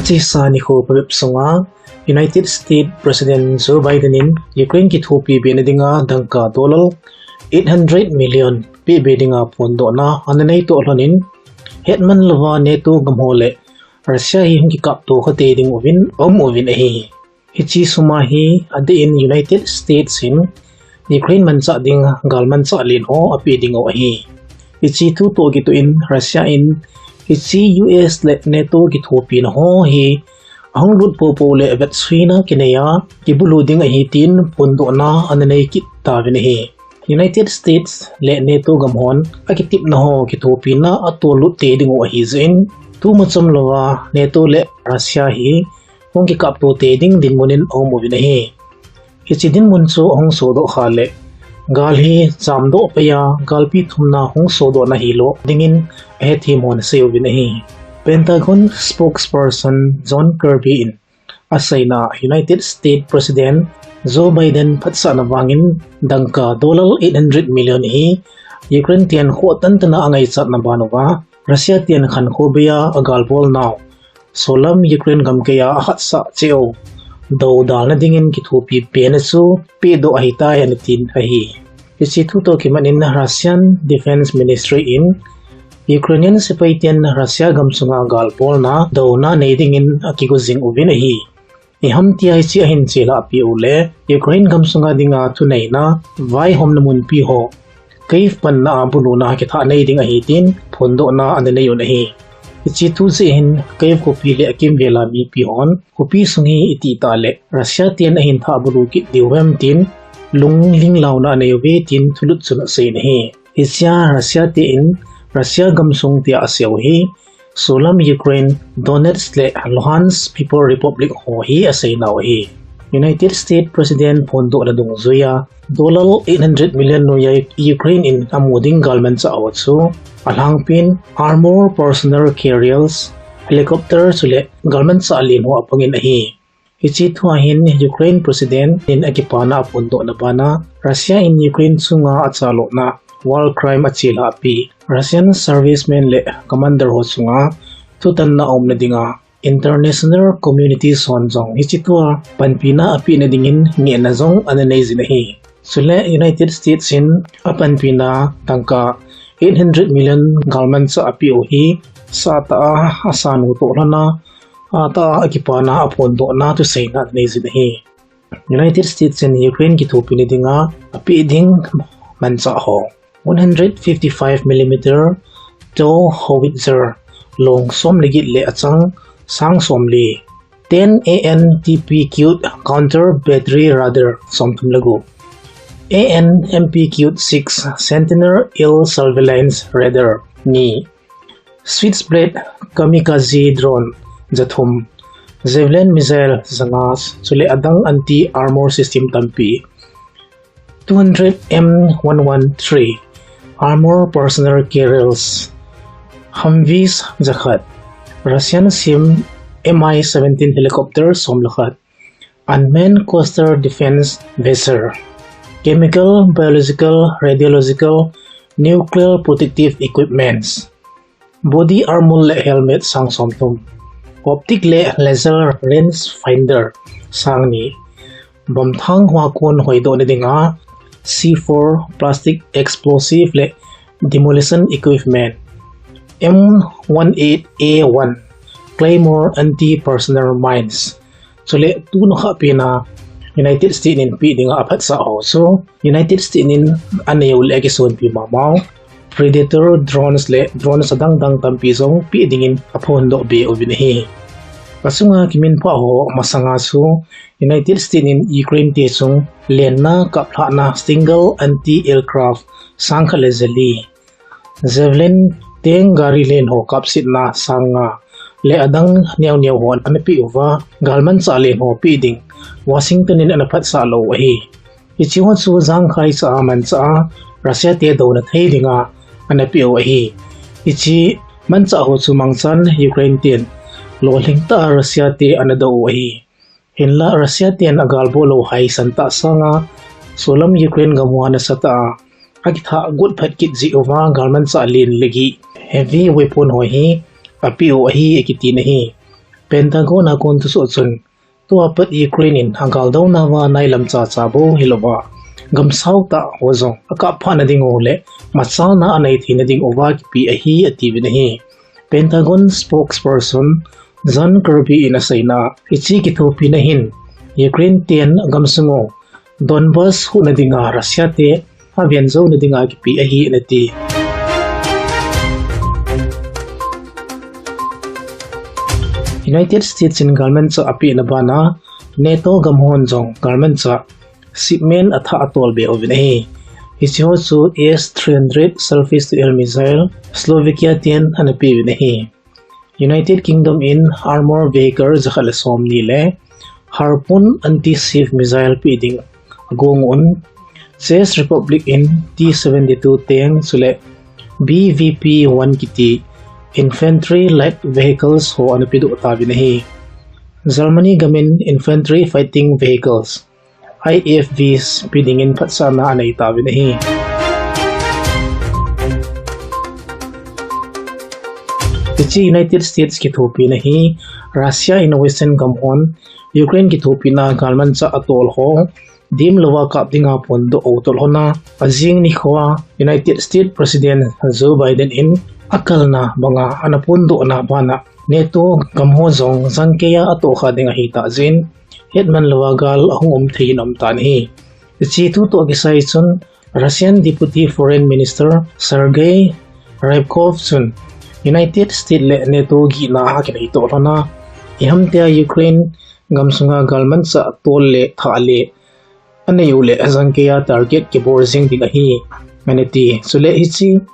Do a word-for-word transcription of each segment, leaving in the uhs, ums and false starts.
Chesa nikho phabep sunga United States President Joe Biden in Ukraine kithopi be na dinga dangka dollar eight hundred million pe be dinga phondohna ana nei toh lhonin, hetman louva NATO gamho le Russia hi hung kikapto kha tei ding uvin aum uvin ahi. Hiche sum hi adeh in United States in Ukraine manchah ding galmanchah len ho ape ding u ahi. Hiche thu toh kitoh in Russia in hiche U S le NATO kithopina ho hi ahung lut popo le vetsuina kinei a kibulu ding ahi tin phondohna ana nei kit tauvin ahi. United States le NATO gamhon akitepna ho kithopina atollut tei ding u ahi jeh in, tuma chom louva NATO le Russia hi hung kikapto tei ding dinmun in aum uvin ahi. Hiche dinmun chu ahung sodoh kha le, gal hi chamdoh pei a galpi thumna hung sodohna hilou dingin ahethem hon asei uvin ahi. Pentagon spokesperson John Kirby in aseina, United States President Joe Biden phatsahna vangin dangka dollar eight hundred million hi Ukraine ten khoh tantana angaichatna ban uva, Russia ten khankho bei a agalbol nau solam Ukraine gamkai a ahatsah cheh u doudalna dingin kithopi pena chu pedoh ahitai ana tin ahi. Hiche thu toh kimat in Russian Defense Ministry in Ukrainian sepai ten Russia gamsunga galbolna douna nei dingin akigo jing uvin ahi. Iham tia hiche ahin chelhah peh u le Ukraine gamsunga dinga thuneina vaihomna munpi ho Kyiv panna a buluna kithah nei ding ahi tin phondohna ana nei un ahi. Hiche thu jeh hin Kyiv khopi le akimvel a mipi hon khopi sung hi itih tah le Russia ten ahin thah bulu kit diu vem tin lungling launa anei uve tin thulut chun asei in ahi. Hichea Russia te in Russia gamsung tia asei u hi solam Ukraine, Donetsk le Luhansk People Republic ho hi aseinau ahi. United States President phondohna dungjuia dollar eight hundred million noiya Ukraine in amu ding galmanchah ho chu alhangpin armor personnel carriers, helicopter chule galmanchah len ho apangin ahi. Hiche thua hin Ukraine President in akipana aphondohna bana Russia in Ukraine chunga achalhahna war crime achelhahpi Russian servicemen le commander ho chunga thutanna aumna dinga international community hon jong hiche thua panpina apehna dingin ngehna jong ana nei jin ahi. Chule United States in apanpina tangka eight hundred million galmanchah apeh u hi satah a asanu toh lhona atah a akipana aphondohna thuseina ana nei jin ahi. United States in Ukraine kithopina dinga apeh ding manchah ho one hundred fifty-five millimeter tow howitzer long som le get le achang sang somli, ten A N T P Q counter battery radar somthum le gup, A N M P Q six Sentinel air surveillance radar ni, Switchblade kamikaze drone jathum, Javelin missile janga, chule adang anti-armor system tampi, two hundred M one one three armor personnel carriers, Humvees jakhat, Russian sem M I seventeen helicopter som le khat, unmanned coastal defense vessel, chemical, biological, radiological, nuclear protective equipments, body armor le helmet sang somthum, optic le laser range finder sang ni, bomthang hoa kon hoidohna dinga C four plastic explosive le demolition equipment, M one eight A one Claymore anti-personnel mines. Chule tuna kha pena United States in pe dinga aphatsah ho chu United States in anei u le akisonpi mamau Predator drones le drones adang dang tampi jong pe dingin aphondoh be uvin ahi. Achunga kiminphah ho masanga chu United States in Ukraine te chung lenna kaplhahna single anti-aircraft sang khat le jali, Javelin tank gari len ho kapsetna sang nga le adang neo neo ho ana pe uva, galmanchah len ho pe ding Washington in ana phatsah lou u ahi. Hiche ho chu jangkhai cha a manchah a Russia te douna thei dinga ana pe u ahi. Hiche manchah ho chu mangchan Ukraine ten lolhing tah a Russia te ana do u ahi. Hinla Russia ten agalbol lou haisan tah sanga solam Ukraine gam uva nasatah a akithah got phat kit jeh uva galmanchah len le gih heavy weapon ho hi ape u ahi akitin ahi. Pentagon a kon thusoh chun, tua pat Ukraine in agaldouna uva nailam chacha bou hilouva, gamsao tah ho jong akap phah na ding u le, machalna anei theina ding uva kipe ahi atiuvin ahi. Pentagon spokesperson John Kirby in aseina, hiche kithopina hin Ukraine ten agamsung u Donbas huhna dinga Russia te aven jouna dinga kipe ahi anati. United States in galmanchah apehna bana NATO gamhon jong galmanchah shipment athah atolbe uvin ahi. Hiche ho chu S three hundred surface to air missile Slovakia ten ana peuvin ahi. United Kingdom in armor vehicle jakhat le somni le Harpoon anti-ship missile pe ding agong un, Czech Republic in T seventy-two tank chule B V P one kiti infantry light vehicles ho ana pedoh tauvin ahi. Germany gamin infantry fighting vehicles, I F Vs, pe dingin phatsahna anei tauvin ahi. Hiche United States kithopina hi Russia in Western gamhon Ukraine kithopina galmanchah atol ho dimlouva kap dinga phondoh u toh lhona, ajing nikhoa United States President Joe Biden in akalna banga ana phondohna bana NATO gamho jong jangkeiya atohkha ding ahitah jeh in, hetman louva gal ahung um thei in aum tan ahi. Hiche thu toh kisai chun Russian Deputy Foreign Minister Sergei Ryabkov chun United States le NATO gihna akinei toh lhona, ihamtia Ukraine gamsunga galmanchah tol le thah le anei u le jangkeiya target kibol jing ding ahi, anati. Chule hiche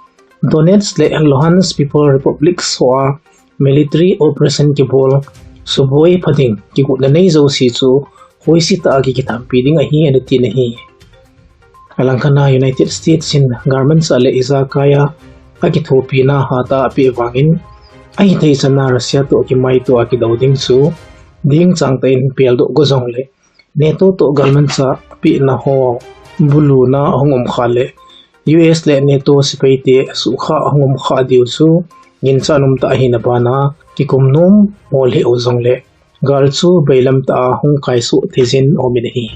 Donetsk le Luhansk People Republic hoa military operation kibol suboi pha ding kigotna nei jouse chu hoisetah a kikithampi ding ahi, anati ahi. Alangkhat a United States in galmanchah le ijakaiya akithopina hatah a apeh vangin, ahithei chana Russia toh kimaito a kidou ding chu dingchang tah in peldoh go jongle, NATO toh galmanchah pehna ho buluna ahung umkha le, U S le NATO sepaite sukha ahung umkha diu chu ginchat umtah ahina bana, kikum nom ho lheh u jongle, gal chu bailam tah a hung kaisoh thei jin aumin ahi.